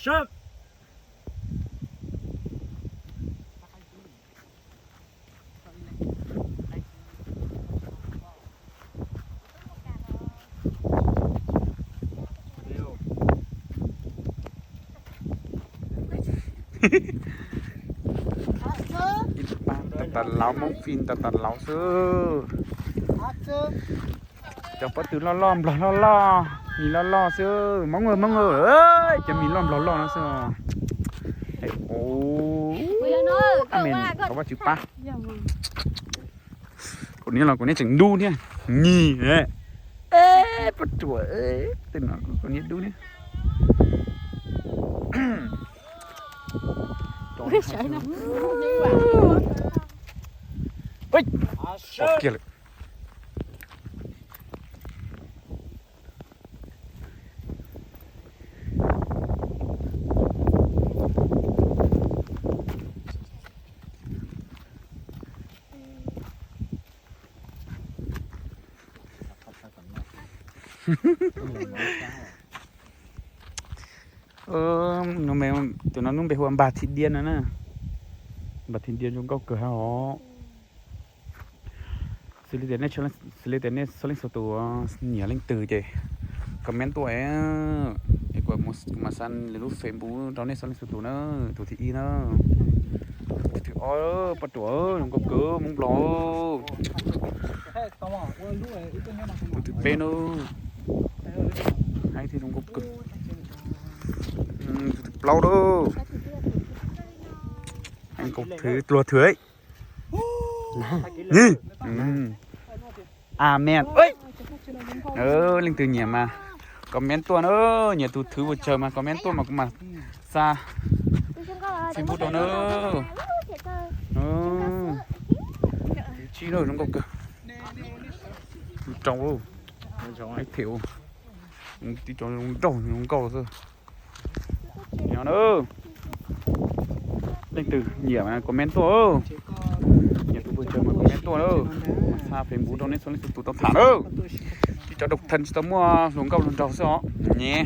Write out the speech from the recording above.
Tas tas lauv, Hmoob Fij tas tas lauv xwb. Cov pob tw loj loj, nplog loj loj, mis loj loj xwb. Hmoob, Hmoob, cov mis loj nplog loj no xwb. Amen, thov Vajtswv pab. Kuv niam los kuv niam tseem ntub thiab. Nyig, pob ruam, tej no kuv niam dub thiab. Kiag lawm. Tus no hnub npe hu ua Npag Thim Diab no na. Npag Thim Diab zoo nkauj kawg hos. Xws li tias nej txhua leej txhua tus nyiam leej twg ces comment tuaj es kuv mam xa lwm lub Facebook rau nej txhua leej txhua tus na. Tus thib ib na, tus thib ob, pob ruam zoo nkauj kawg Hmoob Nplog. Tus thib peb na, haib thiab zoo nkauj kawg. Tus thib plaub na, haib nkauj thwv, luag thwv. Amen. Leej twg nyiam mas comment tuaj na, nyiam tus thwv puas tsawg mas comment tuaj mas kuv mam xa Facebook rau na. Tus thib tsib na zoo nkauj kawg. Tus rau, haib thiab, tib co zoo nraug zoo nkauj xwb. Leej twg nyiam mas comment tuaj, nyiam tus puas tsawg mas comment tuaj na, xa Facebook rau nej txhua leej txhua tus tau tham na. Tib co độc thân tsis tau muaj hluas nkauj hluas nraug xwb os nyem.